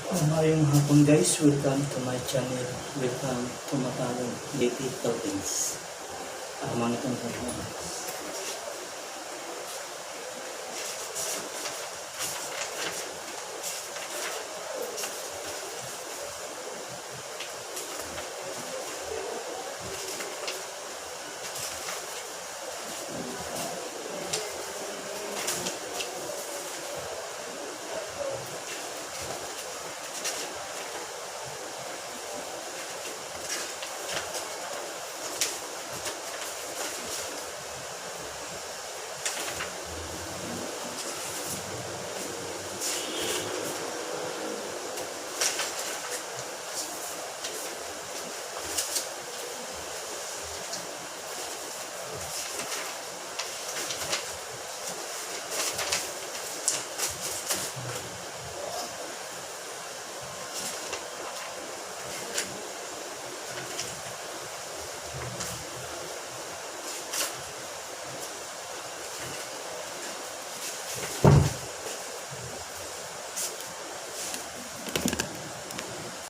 Maayong hapon, guys, welcome to my channel. Welcome to Matalong Leyte, Philippines. Mga itong guys.